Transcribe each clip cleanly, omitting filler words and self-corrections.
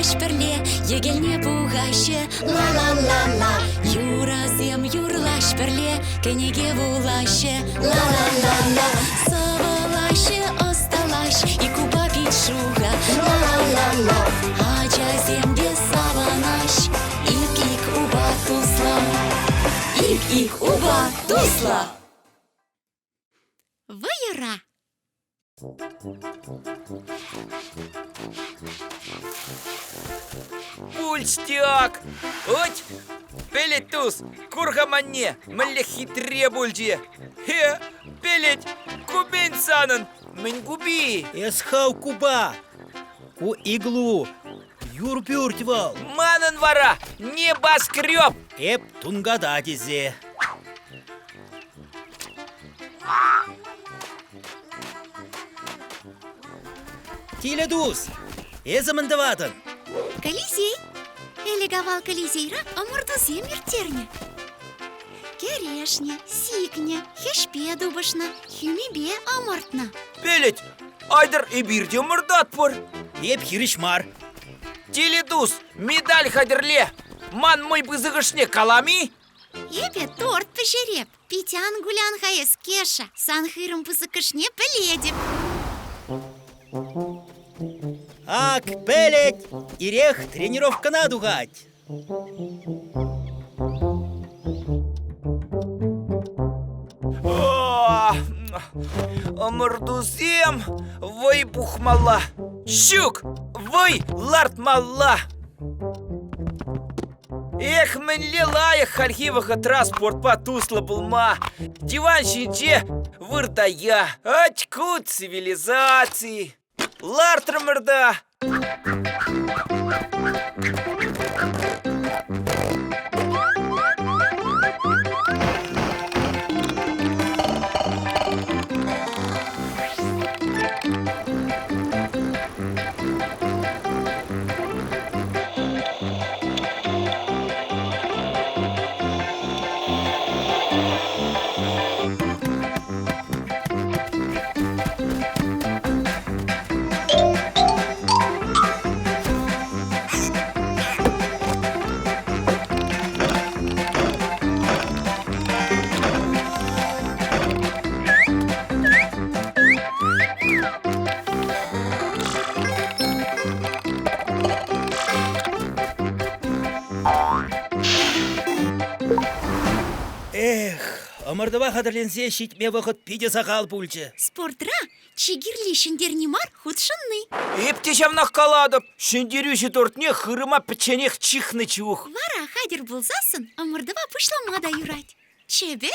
Юрлаҫ пӗрле, йӗкелне пухаҫҫӗ. Ла-ла-ла-ла. Юрӑсем юрлаҫ пӗрле, кӗнеке вулаҫҫӗ. Ла-ла-ла-ла. Сӑвӑлаҫҫӗ, ӑсталаҫ, ик упа пит шухӑ. Ла-ла-ла-ла. Ачасем те савӑнаҫ, ик-ик упа туслӑ. Ик-ик упа туслӑ. Вӑйӑра. Пульстяк! Уть! Пӗлет тус, кур-ха манне, мӗнле хитре пулчӗ! Хе, пӗлет, купен санӑн, мӗн купи? Эс хав купа! Ку иглу, юр пӳрт вӑл. Манӑн вара небоскреб! Эп тунката тесе. Тилӗ тус, эсӗ мӗн тӑватӑн? Колизей. Ӗлӗк-авал Колизейра ӑмӑртусем ирттернӗ. Кӗрешнӗ, сикнӗ, хӗҫпе тупӑшнӑ, хӳмепе ӑмӑртнӑ. Пӗлет, айтӑр эпир те ӑмӑртатпӑр. Эп хирӗҫ мар. Тилӗ тус, медаль хатӗрле. Ман мӑй пысӑкӑшне калам-и? Эпӗ торт пӗҫереп. Пит ан кулян-ха эс, Кеша, сан хырӑм пысӑкӑшне пӗлетӗп. Ак, пӗлет, ирех тренировкӑна тухать. Ӑмӑртусем вӑй пухмалла. Ҫук, вӑй лартмалла. Эх, мӗнле лайӑх хальхи вӑхӑтра спортпа туслӑ пулма! Диван ҫинче выртая, очку цивилизации. Лартрӑмӑр та. Эх, ӑмӑртӑва хатӗрленсе ҫитме вӑхӑт питӗ сахал пулчӗ. Спортра чи кирли ҫӗнтерни мар, хутшӑнни. Эп те ҫавнах калатӑп. Ҫӗнтерӳҫӗ тортне хырӑма пӗчченех чыхнӑ чух. Вара хатӗр пулсассӑн ӑмӑртӑва пуҫлама та юрать. Чӗпӗ?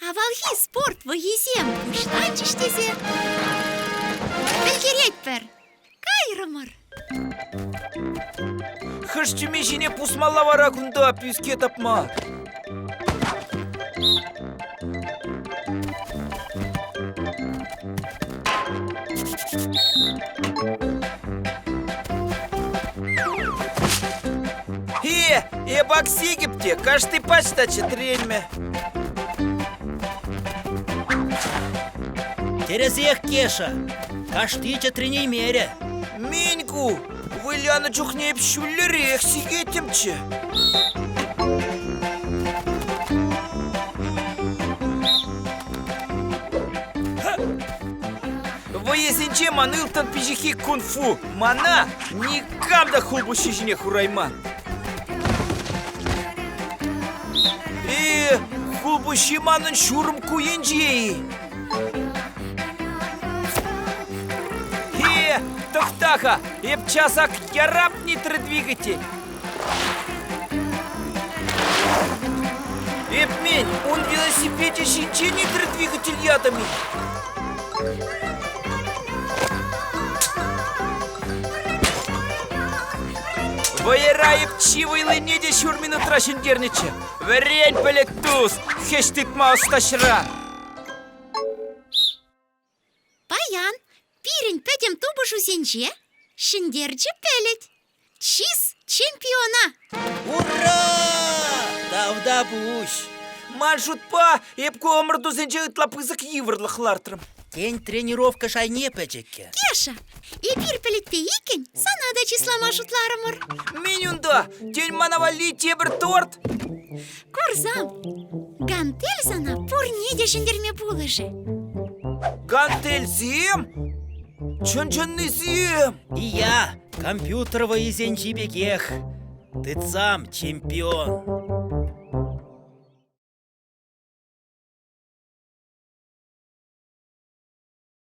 Авалхи спорт вӑййисем пуҫланчӗҫ тесе пӗлтеретпӗр. Кайрӑмӑр! Хӑш тӳме ҫине пусмалла вара кунта пӳске тапма? Э, эп ак сикӗп те, кашти пач та чӗтренмӗ. Тӗрӗсех, Кеша. Кашти чӗтренеймерӗ. Мӗн ку? Вылянӑ чухне эп ҫӳллӗрех сикеттӗмччӗ. Вӑйӑсенче ман ылтӑн пиҫиххи кунг-фу. Мана никам та хулпуҫҫи ҫине хурайман. Э, хулпуҫҫи манӑн ҫурӑм ку енче-и? Э, тӑхта-ха, эп часах ярап нитродвигатель. Эп мен, ун велосипечӗ ҫинче нитродвигатель ятӑм-и? Вӑйӑра эп чи вӑйлине те ҫур минутра ҫӗнтернӗччӗ. Вӗрен пӗлӗт тус, хӗҫ тытма ӑстаҫра. Паян пирӗн пӗтӗм тупӑшусенче ҫӗнтерчӗ пӗлӗт. Чыс чемпиона! Ура! Тавтапуҫ! Ман шутпа, эп ку ӑмӑртусенче ытла пысӑк йывӑрлӑх лартрӑм. Тен, тренировка шайне пӗчӗккӗ. Кеша, эпир пӗлӗтпе иккӗн сана та чыслама шутларӑмӑр. Мӗн унта? Тен, мана валли тепӗр торт? Курсам, гантель сана пурне те ҫӗнтерме пулӑшӗ. Гантельсем? Чӑн-чӑннисем! Ия, компьютер вӑййисенчи пекех. Тытсам, чемпион!